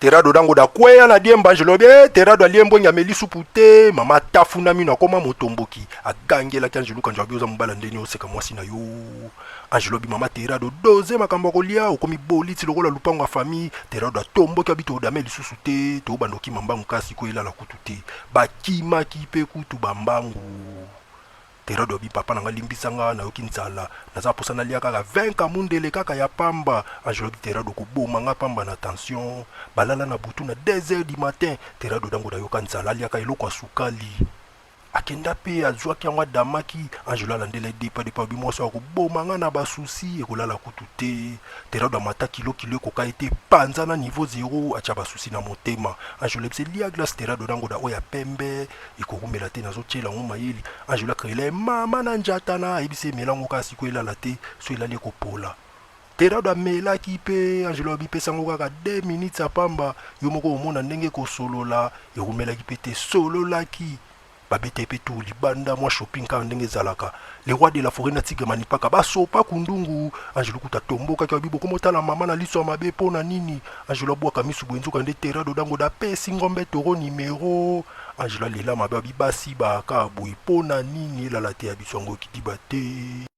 Terado dango da kweya na diemba. Angelo abi eh, Terado alie mbongi, ameli supu te. Mama atafuna mino, akoma motomboki, agangelaki Angelo Kanjo, abi oza mobala ndeni oseka mwasi na yo. Angelo abi mama Terado doze makambo ya kolia, okomi boliti lokola lupango ya famille. Terado atomboki, abi todame lisusu te, tobanda okima mbangu kasi koelala kutu te. Bakimaki mpe kutu bambangu. Terado abi papa na nga limbisa nga, nayoki nzala, naza posa nalia kaka 20 kamundele kaka ya pamba. Angelo abi Terado koboma nga pamba na tension. Balala na butu na 2 heures du matin. Terado dango nayoka nzala, aliaka eloko ya sukali. Akenda mpe azwaki yango, adamaki. Angelo alandela ye depa depa, abi mwasi akoboma nga na basusi, ekolala kutu te. Terado amata kilo kilo ekoka ye te, panza na niveau zero, atya basusi na motema. Angelo ebise lia glace Terado dango da oyo ya pembe ekokumela te, nazotiela yango mayeli. Angelo akrela ye mama na njatana, ayebisi emela yango kaka sikoyo, elala te, so elali ekopola. Terado amelaki mpe Angelo abipesa yango kaka 2 minutes ya pamba, yo moko omona ndenge ekosolola. Ekumelaki mpe te, sololaki. Babeta ye mpe tour libanda, mwa shopping kaka ndenge ezalaka. Le roi de la forêt na tigre manipaka basopa kundungu. Angelo kuta tombokaki, abi bokomotala mama na liso ya mabe mpo na nini? Angelo abwaka misu boye, nzoka nde Terado dango da pesi ngombe toro nimero. Angelo alela mabe, abi basi baka boye mpo na nini? Elala te ya biso yango kidiba te.